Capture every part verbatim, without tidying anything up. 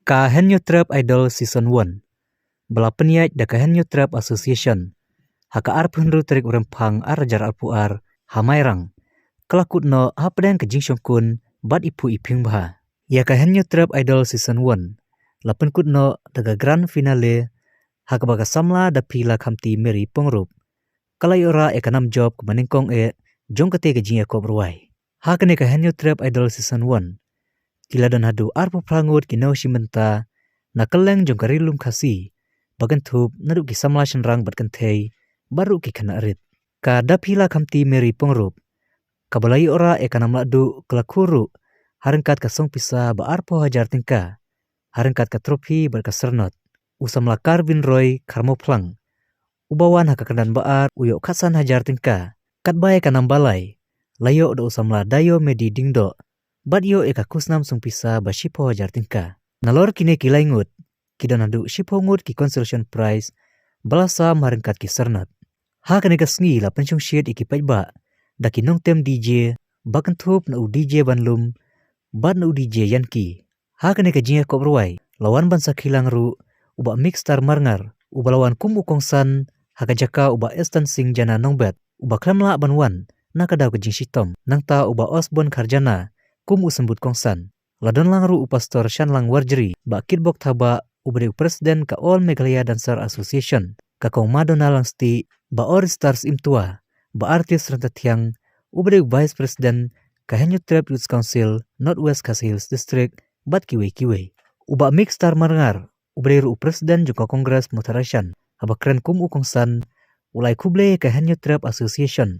Ka Hynñiewtrep Idol Season one, ba la pynïaid da ka Hynñiewtrep Association ha ka arphew hynriew tarik u Rymphang ar hajar arphew ar ha Mairang, ka la kut noh hapdeng ka jingshongkun bad i phuh i phieng bha. Ïa ka Hynñiewtrep Idol Season one la pynkut noh da ka grand finale, ha kaba ka samla Daphila Khamti Mary Pyngrope ka la ïoh rah ïa ka nam jop kaba nyngkong eh jong kata ka jingïakop rwai. Ha kane ka Hynñiewtrep Idol Season one, ki la don haduh arphew phra ngut ki nongshim bynta na kylleng jong ka Ri Lum Khasi, ba kynthup naduh ki samla shynrang bad kynthei, bad ruh ki khynnah rit. Ka Daphila Khamti Mary Pyngrope, kaba la ïoh rah ïa ka nam lahduh, ka la khur ruh ha ryngkat ka song pisa ba arphew hajar tyngka, ha ryngkat ka trophy bad ka syrnod. U samla Karvin Roy Kharmawphlang, uba wan ha ka kyrdan ba ar, u ïoh khatsan hajar tyngka. Katba ïa ka nam ba lai la ïoh da u samla Dayo Medi Diengdoh, bad ïoh ïa ka khusnam song pisa ba shiphew hajar tyngka. Nalor kine ki lai ngut, ki don haduh shiphew ngut ki consolation prize ba la sam ha ryngkat ki syrnod. Ha kane ka sngi la pynshongshit ïa ki paidbah da ki nongtem D J ba kynthup na u D J Banlum bad na u D J Yanki. Ha kane ka jingïakop rwai la wan ban sakhi lang ruh u Bah Mixstar Marngar, uba la wan kum u kongsan ha ka jaka u Bah Estan Singh Jana Nongbet, uba khlem lah ban wan na ka daw ka jingshitom. Nangta u Bah Osborn Kharjana kum u symbud kongsan. La don lang ruh u Pastor Shanlang Warjri, Bah Kitbok Thabah, uba dei u President ka All Meghalaya Dancer Association, ka Kong Madonna Langstieh, Bah Oristars Imtua, Bah Artis Ryntathiang, uba dei u Vice President ka Hynñiewtrep Youth Council North West Khasi Hills District, bad kiwei kiwei. U Bah Mixstar Marngar, uba dei ruh u President jong ka Congress Mawthadraishan, haba kren kum u kongsan, u la ai khublei ïa ka Hynñiewtrep Association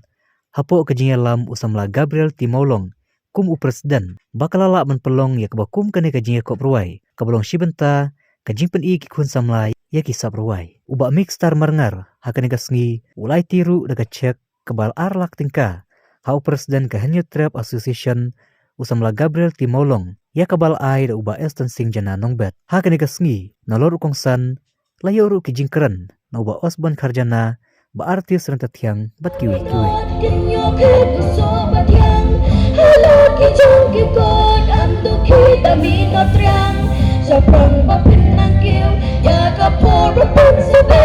hapoh ka jingïalam u samla Gabriel T Mawlong kum u President, ba ka la lah ban pynlong ïa kaba kum kane ka jingïakop rwai kaba long shi bynta ka jingpyni ki khun samla ïa ki sap rwai. U Bah Mixstar Marngar ha kane ka sngi u la aiti ruh da ka cheque kaba ar lak tyngka ha u President ka Hynñiewtrep Association, u samla Gabriel T Mawlong, ïa kaba la ai da u Bah Estan Singh Jana Nongbet. Ha kane ka sngi, nalor u kongsan, la ïoh ruh ki jingkren na u Bah Osborn Kharjana, Bah Artis Ryntathiang, bad kiwei kiwei. Shaphrang ba phin nang kiew ïa ka por ba phin sngewbha,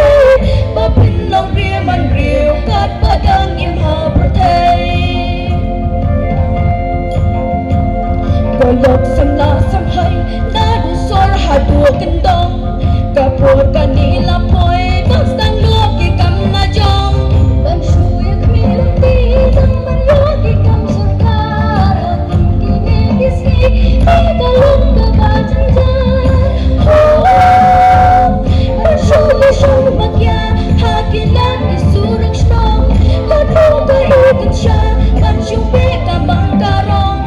ba phin long briew man briew katba dang im ha pyrthei. Ka lok samla samhai naduh sor haduh kyndong, ka por kane la poi ban sdang noh ki kam la jong. Ban shu ïa khmih lynti dang ban ïoh ki kam sorkar. Kine ki sngi, ki ka long kaba jynjar. Ho, ban shu ïa shong ba kia ha ki lad ki surok shnong. Ban long ka i kynsha, ban shu pek ka bang ka rong.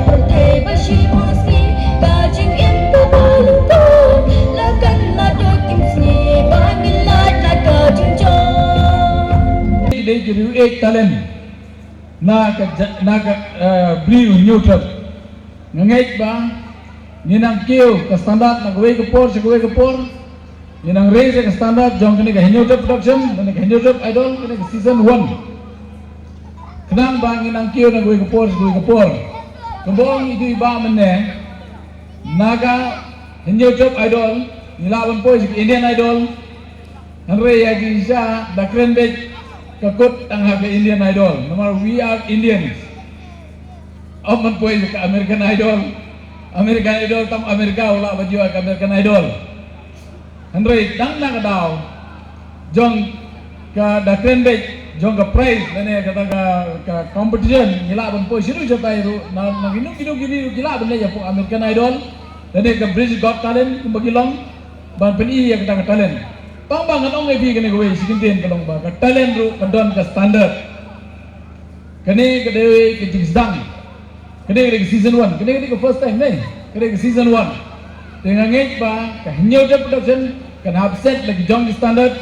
Pyrthei ba shi pang sngi, ka jingim kaba lyngkot. La kan naduh kin sngi, ba ngin lait na ka jingjong. Ki dei ki riew ek talent na ka ja-, na ka, eh, briew Hynñiewtrep. Nga ngeit ba ngi nang kiew ka standard na kawei ka por sha kawei ka por. Ngi nang raise ka standard jong kane ka Hynñiewtrep Production, kane ka Hynñiewtrep Idol, kane ka season one. Khnang ba ngi nang kiew na kawei ka por sha kawei ka por. Kumba ong i dei ba mynne na ka Hynñiewtrep Idol, ngi lah ban poi sha ka Indian Idol. Hynrei ïa ki sha da kren beit ka kut tang ha ka Indian Idol. Namar we are Indians. Ym ban poi ka American Idol. American Idol tang America u lah ban ïoh ka American Idol. Hynrei tang na ka daw jong ka da kren beit jong ka prize lane ka, ka, ka competition ngi lah ban poi shuh shuh shatai ruh na, na kino kino kino ki lah ban leit ïa pok American Idol lane ka British Got Talent kumba ki long. Ban pyni ïa kata ka talent. Tang ba ngan ong ïa phi kane kawei shi kyntien ka long ba ka talent ruh ka don ka standard. Kane ka dei ka jingsdang. Kane ka dei ka season one. Kane ka dei ka first time ne. Kane ka season one. Te nga ngeit ba ka Hynñiewtrep Production kan hap set la ki jong ki standard.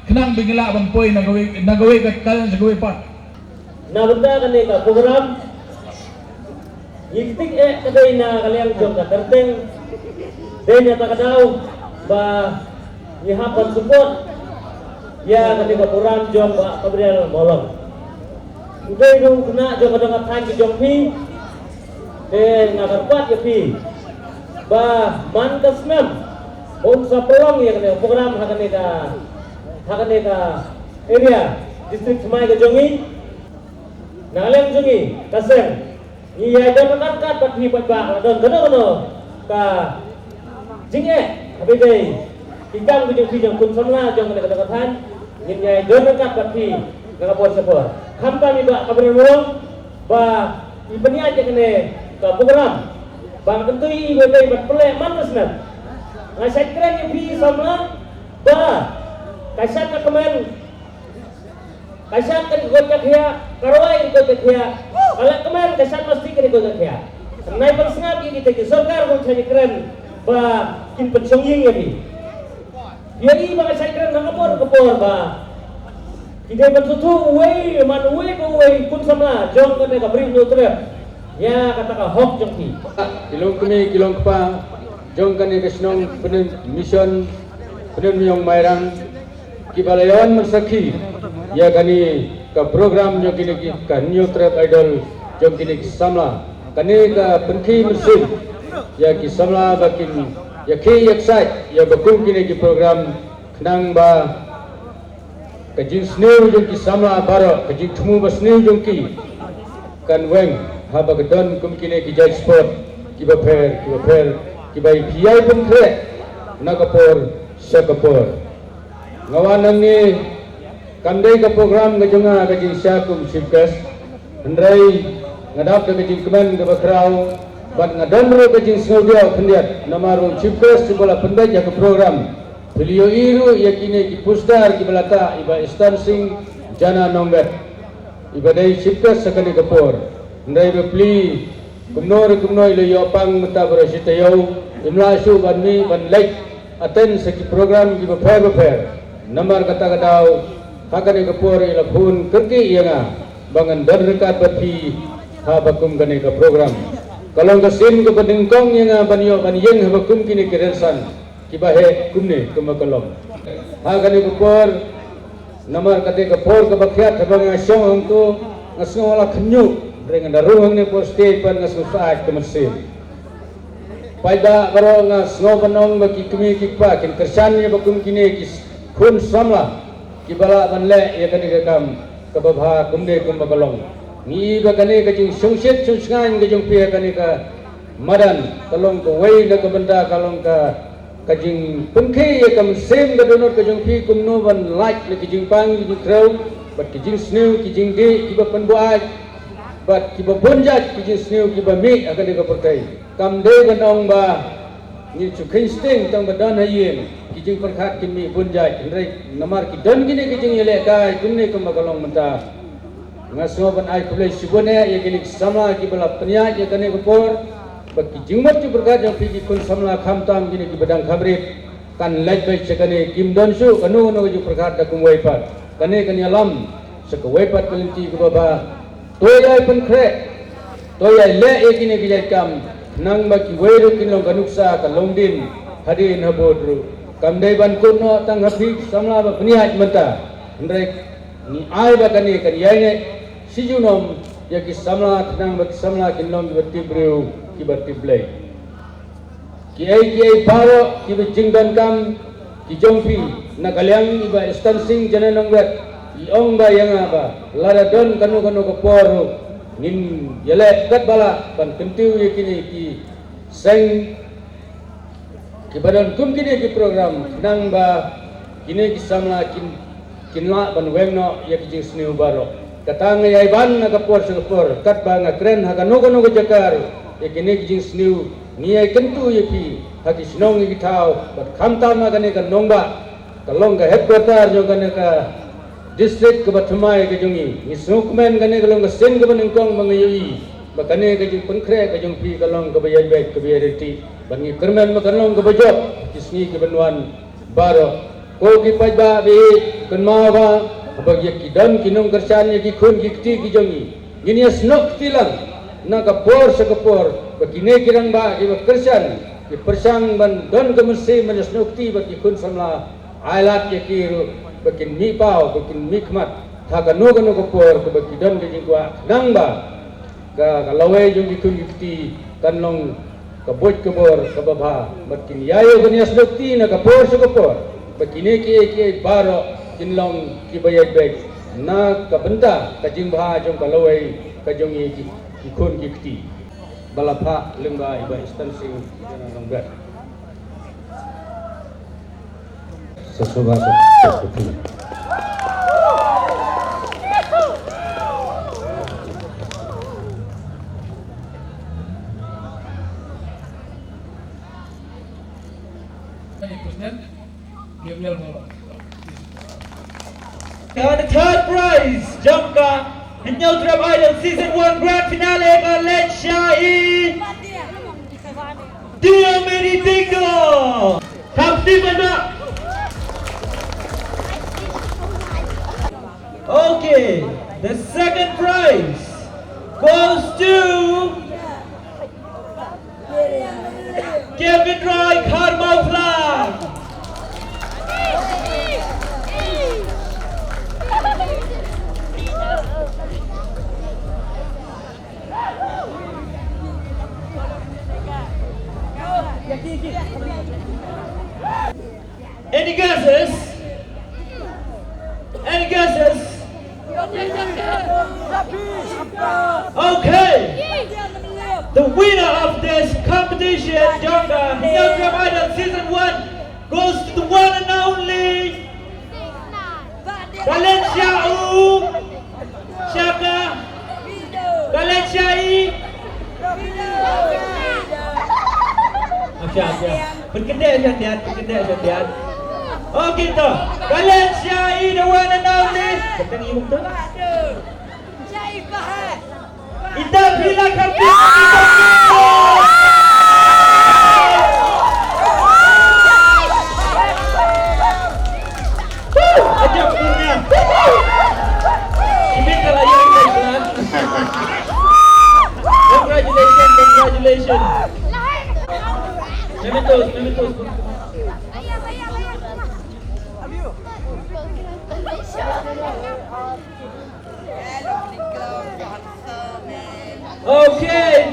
Khnang ba ngin lah ban poi na kawei, na kawei ka talent sha kawei pat. Na bynta kane ka program, ngi ktik eh ka dei na ka liang jong ka kyrteng, dei na kata ka daw ba ngi hap ban support ïa kane ka program jong Bah Gabriel Mawlong. U dei u khynnah jong ka dong ka thaiñ ka jong phi, te nga kyrpad ïa phi ba man ka snem Bun sa pynlong ïa kane program ha kane ka, ha kane ka area, district thymmai ka jong ngi. Na liang jong ngi ka seng, ngi ïai don ryngkat bad phi paidbah, la don kano kano ka jingeh ha ba ïadei ki kam ki jong phi jong khun samla jong kane ka thaiñ, ngin ïai don ryngkat bad phi na ka por sha por. Khamtam i Bah Kabren Mawlong ba i pynïaid ïa kane ka program ba nga kyntu ïa i ba dei ban pynleh man la snem. Nga shait kren ïa phi samla ba ka shad ka kmen, ka shad ka dei ka koit ka khiah, ka rwai ka dei ka koit ka khiah, ka lehkmen ka shad mastic ka dei ka koit ka khiah. Nai pynsngap ïa kita ki sorkar ba shait kren ba kin pynshong ïing ïa phi. Ïa i ba nga shait kren na ka por ka por ba ki dei ban sngewthuh uwei man uwei ba uwei khun samla jong kane ka Bri Hynñiewtrep ïa kata ka hok jong ki. Ki long kmie ki long kpa jong kane ka shnong Pyndenmynshong, Pyndenmynshong Mairang, kiba la ïawan ban sakhi ïa kane ka program jong kine ki, ka Hynñiewtrep Idol jong kine ki samla. Kane ka pynkhih mynsiem ïa ki samla ba kin ïakhih ïaksaid ïa ba kum kine ki program, khnang ba ka jingsniew jong ki samla baroh, ka jingthmu ba sniew jong ki kan weng haba ka don kum kine ki jait sport kiba pher kiba pher, kiba ïa phi ïai pynkhreh na ka por sha ka por. Nga wan hangne, kam dei ka program ka jong nga ka jingshah kum chief guest, hynrei nga dap da ka jingkmen kaba khraw bad nga don ruh ka jingsngewdiaw khyndiat namar u chief guest uba la pynbeit ïa ka program. Phi la ïohi ruh ïa kine ki poster kiba la tah, i Bah Eastern Singh Jana Nongbet, iba dei chief guest ha kane ka por. Hynrei bapli kumno re kumno i la ïoh pang mynta baroh shi taïew, im lah shuh ban mih ban leit attend sa ki program kiba pher bapher. Namar kata ka daw ha kane ka por i la phone kyrkieh ïa nga ba ngan don ryngkat bad phi ha ba kum kane ka program. Ka long ka sien kaba nyngkong ïa nga ban ïoh ban ïeng ha ba kum kine ki rynsan kiba heh kumne kumba ka long. Ha kane ka por, namar kata ka por kaba khriat haba nga shong hangto, nga sngew la khynñiuh, hynrei nga da rung hangne por stage pat nga sngew syaid ka mynsiem. Paidbah baroh, nga sngew ban ong ba ki kmie ki kpa kin kyrshan ïa ba kum kine ki khun samla kiba lah ban leh ïa kane ka kam kaba bha kumne kumba ka long. Ngi i ba kane ka jingshongshit shongshngaiñ ka jong phi ha kane ka madan ka long kawei na ka bynta ka long ka ka jingpynkhih ïa ka mynsiem ka dohnud ka jong phi kumno ban lait na ki jingpang ki jingkhrew bad ki jingsniew ki jingdih kiba pynbuaid bad kiba bun jait ki jingsniew kiba mih ha kane ka pyrthei. Kam dei ban ong ba ngi shu kheiñ sting tang ba don ha ïing, ki jingpyrkhat kin mih bun jait, hynrei namar ki don kine ki jingïalehkai kumne kumba ka long mynta. Nga sngew ban ai khublei shibun eh ïa kine ki samla kiba la pynïaid ïa kane ka por, ba ki jingmut jingpyrkhat jong phi ki khun samla khamtam kine kiba dang kham rit kan leit beit sha kane, kim don shuh kano kano ka jingpyrkhat da kumwei pat. Kane kan ïalam sha kawei pat ka lynti kaba bha. To ïai pynkhreh, to ïai leh ïa kine ki jait kam, khnang ba kiwei ruh kin long ka nuksa ka longdien hadien habud ruh. Kam dei ban kut noh tang ha phi ki samla ba pynïaid mynta, hynrei ngi ai ba kane kan ïaineh shi junom ïa ki samla, khnang ba ki samla kin long kiba tip briew, kiba tip Blei. Kiei kiei baroh kiba jingdonkam ki jong phi, na ka liang i Bah Eastern Singh Jana Nongbet i ong ba ïa nga ba lada don kano kano ka por ruh ngin ïaleh katba lah ban kyntiew ïa kine ki seng kiba don kum kine ki program, khnang ba kine ki samla kin kin lah ban weng noh ïa ki jingsniew baroh. Kata nga ïai ban na ka por sha ka por, katba nga kren ha kano kano ka jaka ruh ïa kine ki jingsniew, ngi ïai kyntu ïa phi ha ki shnong ïa ki thaw, bad khamtam ha kane ka nongbah ka long ka headquarter jong kane ka district kaba thymmai ka jong ngi. Ngi sngewkmen kane ka long ka sien kaba nyngkong ba nga ïohi ba kane ka jingpynkhreh ka jong phi ka long kaba ïaid beit, kaba ïaid ryntih, bad ngi kyrmen ba kan long kaba jop ki sngi kiban wan baroh. Ko ki paidbah ba ïeit, kynmaw ba haba ïa ki don ki nongkyrshan ïa ki khun ki kti ki jong ngi, ngin ïa snoh kti lang na ka por sha ka por ba kine ki rangbah kiba kyrshan ki pyrshang ban don ka mynsiem ban ïa snoh kti bad ki khun samla. Ai lad ïa ki ruh ba kin mih paw, ba kin mih khmat ha kano kano ka por kaba ki don ka jingkwah, khnang ba ka, ka lawei jong ki khun ki kti kan long Ka buit ka bor kaba bha, bad kin ïai ïoh ban ïasnoh kti na ka por sha ka por, ba kine kiei kiei baroh kin long kiba ïai beit na ka bynta ka jingbha jong ka lawei ka jong ngi ki, ki khun ki kti. Ba la phah lyngba i Bah Easton Singh Rangbah. Sa shuwa sa. Gabriel Mawlong. And the third prize jong ka Hynñiewtrep Idol Season one Grand Finale ka leit sha i Dear Mary Dingdong. Kam tip ba. Okay, the second prize goes to Kevin Roy Kharmawphlang. Any guesses? Any guesses? Okay. The winner of this competition, jong ka Hynñiewtrep Idol Season one, goes to the one and only Valencia U. Sha ka Valencia i. Sha ka. Pynkyndit sha tiat, pynkyndit sha tiat. Okay to. Valencia i, the one and only. Kata ngi mukta. Ita pila kati. Ajab dunia. Ini kalau yang baiklah. Congratulations, congratulations. Mementos, mementos. Okay,